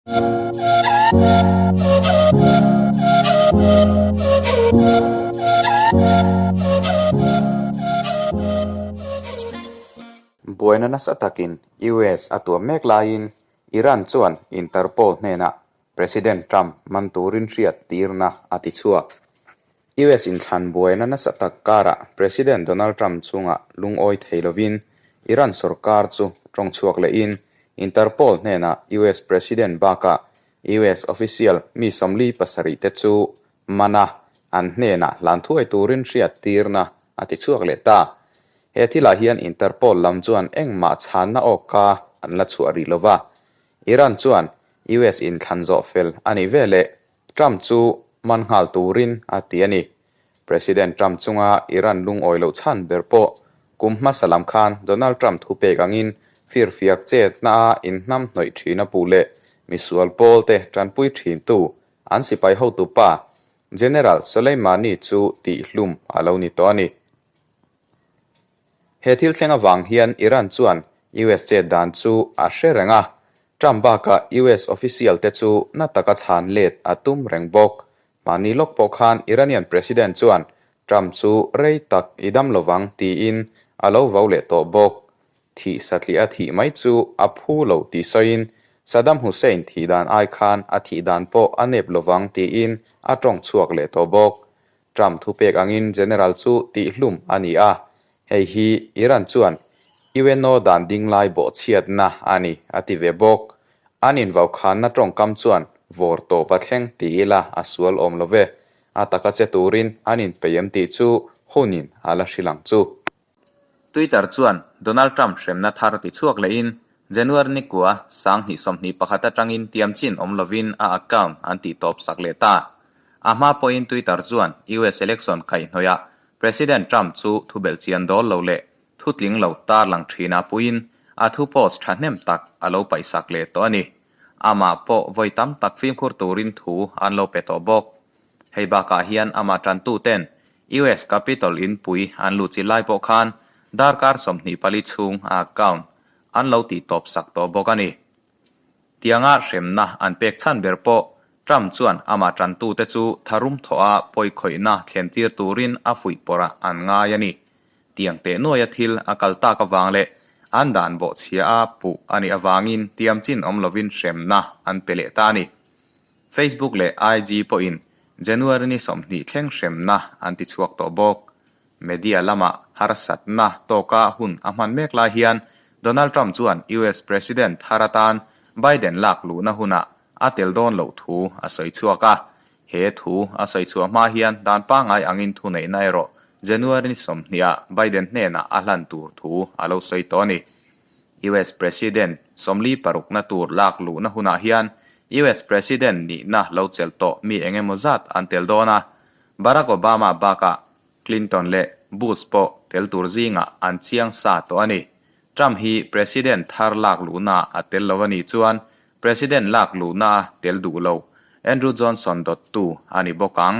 Buaina nasa takin US a tuam mek laiin Iran chuan Interpol hnenah President Trump man turin hriat tirna a ti chhuak. US inthlan buaina nasa tak karah President Donald Trump chungah lungawi thei lovin Iran sorkar chu tawng chhuak lehin Interpol hnenah US President bakah US official mi 47 te chu man a, an hnenah hlan thuai turin hriat tirna a ti chhuak leh ta. He thilah hian Interpol lam chuan engmah chhanna awka an la chhuah rih lova, Iran chuan US inthlan zawh fel a nih veleh Trump chu man nghal turin a ti a ni. President Trump chunga Iran lungawi loh chhan ber pawh kum hmasa lam khan Donald Trump thupek angin firfiak chetna a inhnam hnawih thin a puh leh misual pawl te tanpui thintu an sipai hotupa General Soleimani chu tihhlum a lo ni tawh a ni. He thil thleng avang hian Iran chuan US chet dan chu a hre reng a, Trump bakah US official te chu na taka chhan let a tum reng bawk. Mahni lawk pawh khan Iranian President chuan Trump chu rei tak i dam lovang tiin a lo vau leh tawh bawk. Thih satliah a thih mai chu a phu lo tih sawiin Saddam Hussein thih dan ai khan a thih dan pawh a nep lovang tiin a tawng chhuak leh tawh bawk. Trump thupek angin General chu tihhlum a ni a, hei hi Iran chuan UNO dan ding lai bawhchhiatna a ni a ti ve bawk. An invaukhanna tawngkam chuan vawr tawp a thleng ti ila a sual awm lo ve, a taka che turin an inpeih em tih chu hunin a la hrilh ang chu. Twitter chuan Donald Trump hremna thar ti chhuak lehin January ni kua 2021 atangin tiam chin awm lovin a account an tih tawp sak leh ta. A hma pawhin Twitter chuan US election kaihhnawihah President Trump chu thubelh chian dawl lo leh thutling lo tarlang thin a puiin a thu post thahnem tak a lo paihsak leh tawh a ni. Amah pawh vawi tam tak fimkhur turin thu an lo pe tawh bawk. Hei bakah hian amah tantuten US Capitol inpui an luh chi lai pawh khan darkar 24 chhung a account an lo tih tawp sak tawh bawk a ni. Tianga hremna an pek chhan ber pawh Trump chuan amah tantute chu tharum thawh a pawikhawihna thlentir turin a fuih pawrh ah an ngai a ni. Tiang teh nuaia thil a kal tak avang leh an dan bawhchhia a puh a nih avangin tiam chin awm lovin hremna an pe leh ta a ni. Facebook leh IG pawhin January ni 20 thleng hremna an ti chhuak tawh bawk. Media lamah harsatna tawka hun a hman mek lai hian Donald Trump chuan US President thar atan Biden lak luhna hunah a tel dawn loh thu a sawi chhuak a. He thu a sawi chhuah hma hian dan pangngai angin thuneihna erawh January ni 20 ah Biden hnenah a hlan tur thu a lo sawi tawh a ni. US President 46 na tur lak luhna hunah hian US President nihna lo chelh tawh mi eng emaw zat an tel dawn a, Barack Obama bakah Clinton leh Bush pawh tel tur zingah an chiang sa tawh a ni. Trump hi President thar lak luhna a tel lo a nih chuan President lak luhna a tel duh lo Andrew Johnson dawttu a ni bawk ang.